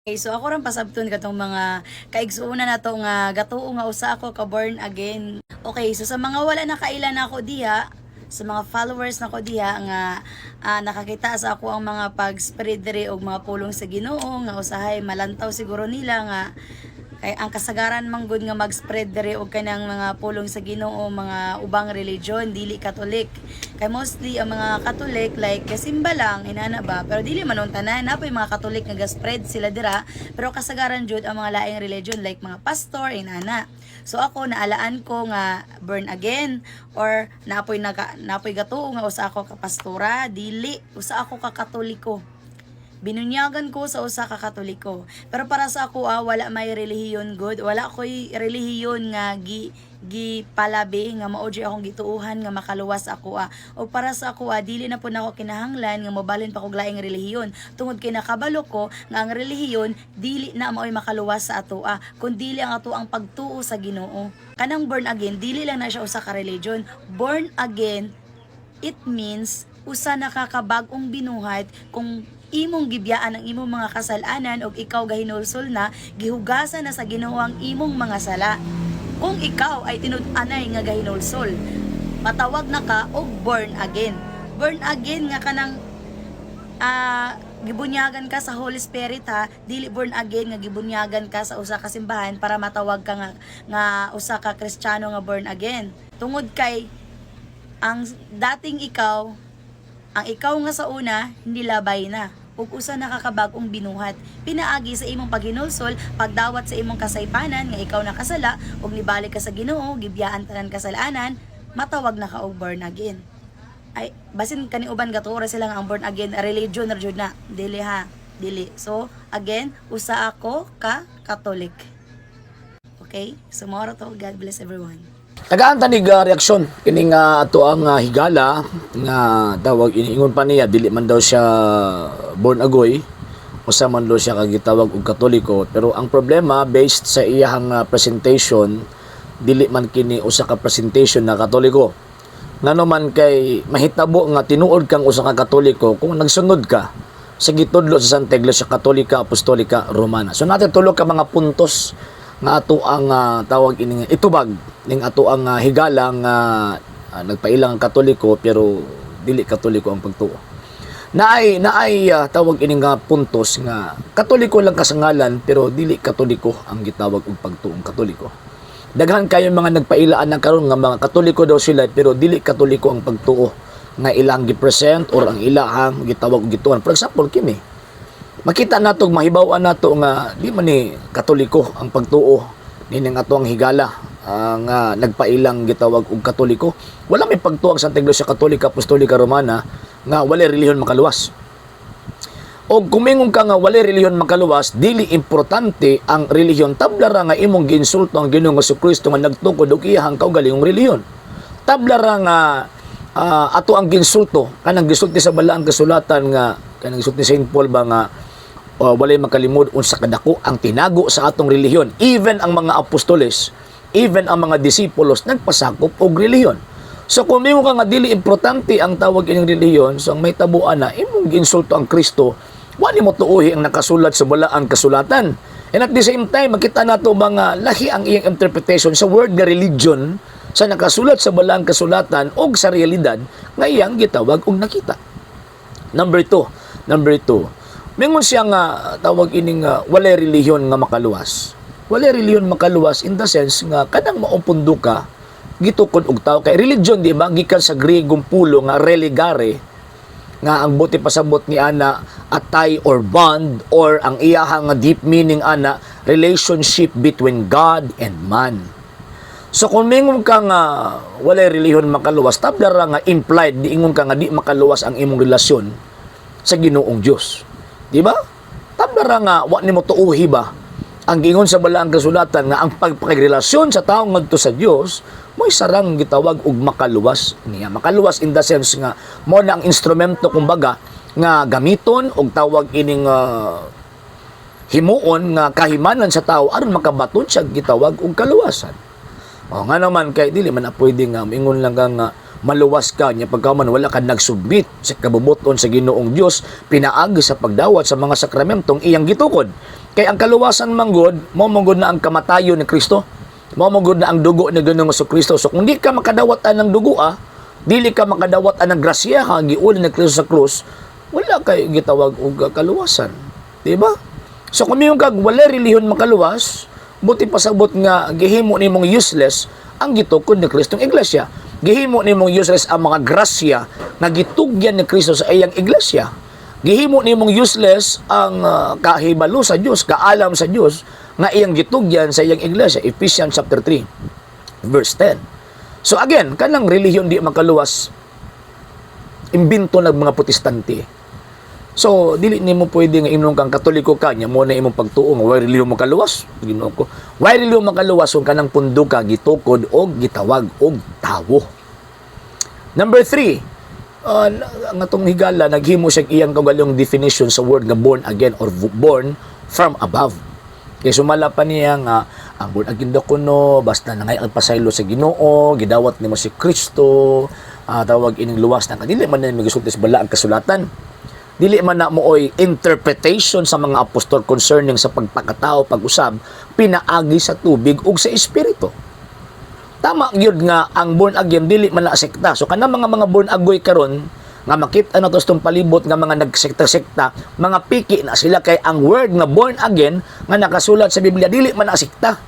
Okay, so ako rin pasabton katong mga kaigsuonan nato nga gatuo nga usa ako ka born again. Okay, so sa mga wala nakaila nako diha, sa mga followers nako diha nga nakakita sa ako ang mga pag-spread diri og mga pulong sa Ginoo nga usahay malantaw siguro nila nga kay ang kasagaran man gud nga mag-spread diri og kanang mga pulong sa Ginoo, mga ubang religion, dili Katolik. Kay mostly ang mga Katolik, like kasimba lang inana ba, pero dili man ang tanan. Napoy mga Katolik nga ga-spread sila dira, pero kasagaran jud ang mga laing religion, like mga pastor inana. So ako, naalaan ko nga born again or napoy naga, napoy gatuo nga usa ako ka pastora. Dili, usa ako ka Katoliko. Binunyagan ko sa usa ka Katoliko. Pero para sa ako, wala may relihiyon gud. Wala ko'y relihiyon nga gi gipalabi nga mao jud akong gituuhan nga makaluwas ako. O para sa ako, dili na pud nako kinahanglan nga mobalhin pa kog laing relihiyon tungod kay nakabalo ko nga ang relihiyon dili na maoy makaluwas sa ato, kundi ang ato ang pagtuo sa Ginoo. Kanang born again, dili lang na siya usa ka religion. Born again, it means usa nakakabag-ong binuhat kung imong gibiyaan ang imong mga kasalanan ug ikaw gahinulsol na, gihugasan na sa Ginoo ang imong mga sala. Kung ikaw ay tinud-anay nga gahinulsol, matawag na ka og born again. Born again nga kanang gibunyagan ka sa Holy Spirit ha, dili born again nga gibunyagan ka sa usa ka simbahan para matawag ka nga nga usa ka Kristiyano nga born again. Tungod kay ang dating ikaw, ang ikaw nga sa una, nilabay na ug usa nakakabag-ong binuhat pinaagi sa imong paghinulsol, pagdawat sa imong kasaypanan nga ikaw nakasala ug nibalik ka sa Ginoo, gibiyaan tanan kasalanan, matawag na ka og born again. Ay, basin kani uban gatuo ra sila nga ang born again religion ra jud na. Dili ha, dili. So again, usa ako ka Catholic. Okay, so mao ra to. God bless everyone. Tagaan ta nig reaksyon kini nga ato ang higala nga tawag iniingon pa niya dili man daw siya born agoy, usa man daw siya kagitawag og Katoliko, pero ang problema, based sa iyahang presentation, dili man kini usa ka presentation na Katoliko. Ngano man kay mahitabo nga tinuod kang usa ka Katoliko kung nagsunod ka sa gitudlo sa Santa Iglesia Katolika Apostolika Romana. So natin tulo ka mga puntos nga ato ang tawag ini itubag ning ato ang higala nga nagpailang ang Katoliko pero dili Katoliko ang pagtuo. Naay tawag ini nga puntos nga Katoliko lang kasangalan pero dili Katoliko ang gitawag og pagtuong Katoliko. Daghan kayo mga nagpailaan ng karon nga mga Katoliko daw sila pero dili Katoliko ang pagtuo nga ilang gi-present or ang ilahang gitawag og gituan. For example, kini makita nato, mahibaw-an nato nga di man ni Katoliko ang pagtuo nining ato ang higala nga nagpailang gitawag og Katoliko. Wala may pagtuo ang Santa Iglesia Katolika Apostolika Romana nga walay relihiyon makaluwas. O kumingon ka nga walay relihiyon makaluwas, dili importante ang relihiyon, tabla ra nga imong giinsulto ang Ginoong Kristo nga nagtukod og iyahang kaugalingong relihiyon. Tabla ra nga ato ang ginsulto kanang gisulti sa Balaang Kasulatan nga kanang gisulti Saint Paul ba nga walay makalimod unsa kadako ang tinago sa atong relihiyon. Even ang mga apostoles, even ang mga disipulos nagpasakop og relihiyon. So kung mingon ka nga dili importante ang tawag ining relihiyon, so ang may tabuan na imong giinsulto ang Kristo, wa nimo tuuhi ang nakasulat sa Balaang Kasulatan. And at the same time, makita nato mga lahi ang iyang interpretation sa word nga religion sa nakasulat sa Balaang Kasulatan og sa realidad nga iyang gitawag og nakita. Number two, mingon siya nga tawag ining walay relihiyon nga makaluwas. Walay relihiyon makaluwas in the sense nga kanang maupundo ka gitukod og tao, kay religion, di ba, gikan sa Griegong pulo nga religare, nga ang buot pasabot ni ana a tie or bond, or ang iyahang nga deep meaning ana, relationship between God and man. So kung mingon ka nga walay relihiyon makaluwas, tabla ra nga implied diingon ka nga di makaluwas ang imong relasyon sa Ginoong Dios. Di ba? Tabla ra nga wa nimo tuuhi ba ang giingon sa Balaang Kasulatan nga ang pagpakigrelasyon sa tao ngadto sa Dios mo'y sarang gitawag og makaluwas niya. Makaluwas in the sense nga mo na ang instrumento kumbaga nga gamiton og tawag ining himuon nga kahimanan sa tao aron makabaton siya gitawag og kaluwasan. O nga naman kay dili man na pwede nga ingon lang ka nga maluwas ka nya pagkaman wala ka nagsubmit sa kabubuton sa Ginoong Dios pinaagi sa pagdawat sa mga sakramentong iyang gitukod. Kay ang kaluwasan manggod, mao manggod na ang kamatayon ni Kristo. Mao manggod na ang dugo ni Ginoong Kristo. So kung di ka makadawat ng dugo ah, dili ka makadawat ng grasya ka giuli ni Kristo sa krus, wala kay gitawag og kaluwasan. Di ba? So kung yung kag wala relihiyon makaluwas, buti pasabot nga gihimo nimong useless ang gitukod ni Kristong iglesia. Gihimo nimong useless ang mga grasya nga gitugyan ni Kristo sa iyang iglesia. Gihimo nimong useless ang kahibalo sa Dios, kaalam sa Dios nga iyang gitugyan sa iyang iglesia. Ephesians chapter 3 verse 10. So again, kanang relihiyon di makaluwas, imbento ng mga Protestante. So, dili nimo pwede nga imong kang Katoliko ka, nya mo na imong pagtuo nga way relihiyon makaluwas. Ginoo ko. Way relihiyon makaluwas kung kanang pundo ka gitukod og gitawag og tawo. Number 3, ang atong higala naghimo siya iyang kaugalingong definition sa word nga born again or born from above. Kay sumala pa niya nga ang born again daw kuno basta nangay ang pasaylo sa Ginoo, gidawat nimo si Kristo, tawag ining luwas na dili man na migisulti sa balaang kasulatan. Dili man na mooy interpretation sa mga apostol concerning sa pagpakatao, pag-usab, pinaagi sa tubig ug sa espiritu. Tama gyud nga ang born again dili man na sekta. So kanang mga born agoy karon nga makita na to sa palibot nga mga nagsekta-sekta, mga piki na sila kay ang word nga born again nga nakasulat sa Biblia dili man na sekta.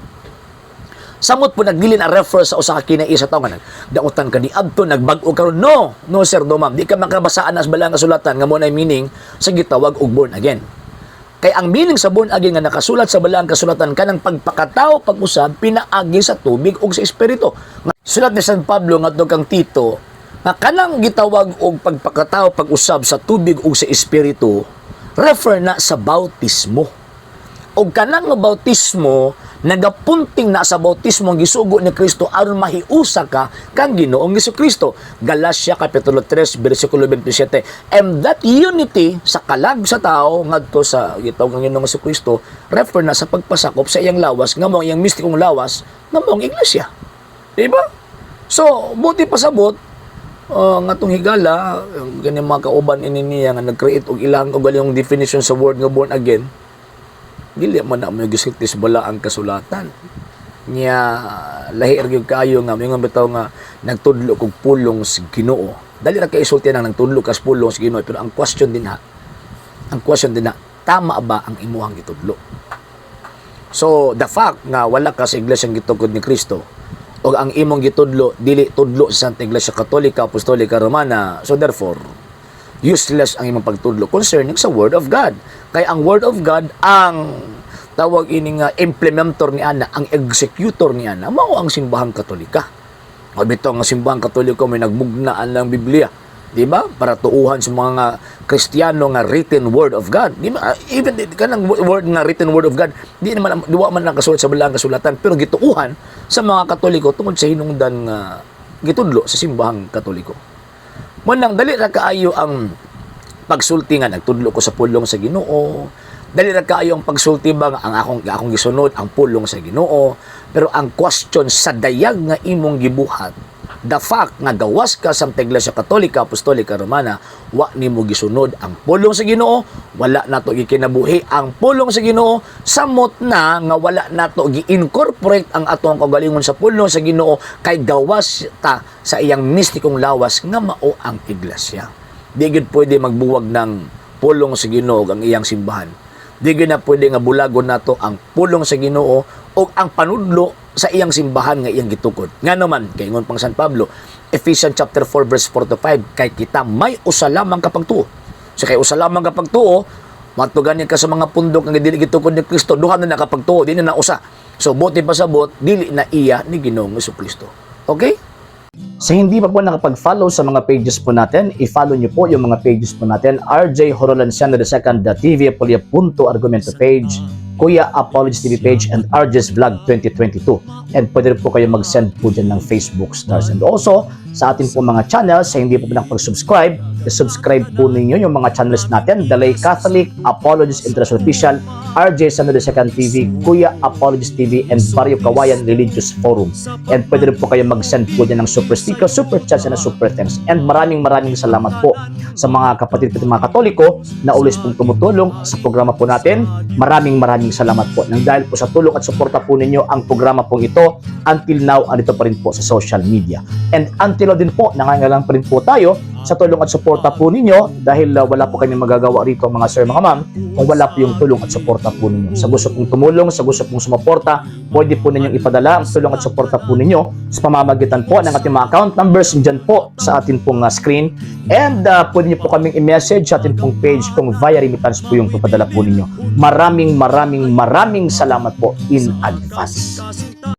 Samot po nagdili na refer sa usa ka kinai sa tawo nga nagdautan ka ni adto, nagbag-o karon. No, no sir, no ma'am, di ka makabasaan as balaang kasulatan nga mo na meaning sa gitawag og born again. Kay ang meaning sa born again nga nakasulat sa balaang kasulatan, kanang pagpakatao pag-usab pinaagi sa tubig ug sa espiritu. Nga sulat ni San Pablo ngadto kang Tito nga kanang gitawag og pagpakatao pag-usab sa tubig ug sa espiritu refer na sa bautismo. Og kanang nga bautismo nagapunting na sa bautismo ang gisugo ni Kristo aron mahiusa ka kang Ginoong Kristo. Galatia kapitulo 3 bersikulo 27. And that unity sa kalag sa tao ngadto sa gitawag ng Ginoong Kristo refer na sa pagpasakop sa iyang lawas nga mao iyang mistikong lawas nga mao ang iglesia. Di ba? So, buti pasabot nga atong higala, ganing mga kauban ini niya nga nag-create og ilang kaugalingong definition sa word nga born again, dili man na mo gisulti sa balaang kasulatan. Nya lahi ra gyud kaayo nga moingon bitaw nga nagtudlo kog pulong sa Ginoo. Dali ra kay isulti nang nagtudlo ka sa pulong sa Ginoo, pero ang question din na, tama ba ang imuhang gitudlo? So the fact nga wala ka sa iglesia gitukod ni Kristo o ang imong gitudlo dili tudlo sa Santa Iglesia Katolika Apostolika Romana, so therefore useless ang imong pagtudlo concerning sa Word of God. Kay ang Word of God, ang tawag ini nga implementer ni ana, ang executor ni ana, mao ang Simbahang Katolika. O bitaw nga Simbahang Katoliko may nagmugnaan ng Biblia, di ba? Para tuuhan sa mga Kristiyano nga written Word of God. Di ba? Even kanang word nga written Word of God, di naman duwa man nakasulat sa balaang kasulatan, pero gituuhan sa mga Katoliko tungod sa hinungdan nga gitudlo sa Simbahang Katoliko. Munang dali ra kaayo ang pagsulti nga nagtudlo ko sa pulong sa Ginoo. Dali ra kaayo ang pagsulti ba nga ang akong akong gisunod ang pulong sa Ginoo. Pero ang question sa dayag nga imong gibuhat, the fact nga gawas ka sa Iglesia Katolika Apostolika Romana, wa nimo gisunod ang pulong sa Ginoo, wala nato gikinabuhi ang pulong sa Ginoo, samot na nga wala nato gi-incorporate ang atong kaugalingon sa pulong sa Ginoo kay gawas ta sa iyang mistikong lawas nga mao ang iglesia. Di gyud pwede magbuwag ng pulong sa Ginoo ang iyang simbahan. Di gyud na pwede nga bulagon nato ang pulong sa Ginoo o ang panudlo sa iyang simbahan nga iyang gitukod. Nga naman, kay ingon pang San Pablo, Ephesians chapter 4 verse 4 to 5, kay kita may usa lamang ka pagtuo. So kay usa lamang ka pagtuo, matuganin ka sa mga pundok nga dili gitukod ni Kristo, duha na nakapagtuo, di na nausa. So buti pasabot, dili na iya ni Ginoong Kristo. Okay? Sa hindi pa po nakapag-follow sa mga pages po natin, i-follow niyo po yung mga pages po natin: RJ Horolanciano II, The TV Apolia Punto Argumento page, Kuya Apologies TV page, and RJ's Vlog 2022. And pwede rin po kayo mag-send po dyan ng Facebook stars. And also, sa atin po mga channels, sa hindi po nakapag-subscribe, I-subscribe po ninyo yung mga channels natin, Dalay Catholic, Apologist International Official, RJ San Second TV, Kuya Apologist TV, and Barrio Kawayan Religious Forum. And pwede rin po kayo mag-send po dyan ng super sticker, super chat, and super thanks. And maraming maraming salamat po sa mga kapatid po, mga Katoliko na always pong tumutulong sa programa po natin. Maraming maraming salamat po. Nang dahil po sa tulong at suporta po ninyo, ang programa pong ito until now andito pa rin po sa social media. And until now din po, nangangailangan pa rin po tayo sa tulong at suporta po ninyo dahil wala po kami magagawa rito, mga sir, mga ma'am, kung wala po yung tulong at suporta po ninyo. Sa gusto pong tumulong, sa gusto pong sumuporta, pwede po ninyong ipadala ang tulong at suporta po ninyo sa pamamagitan po ng ating mga account numbers dyan po sa atin pong screen. And pwede niyo po kaming i-message sa atin pong page kung via remittance po yung papadala po ninyo. Maraming maraming maraming salamat po in advance.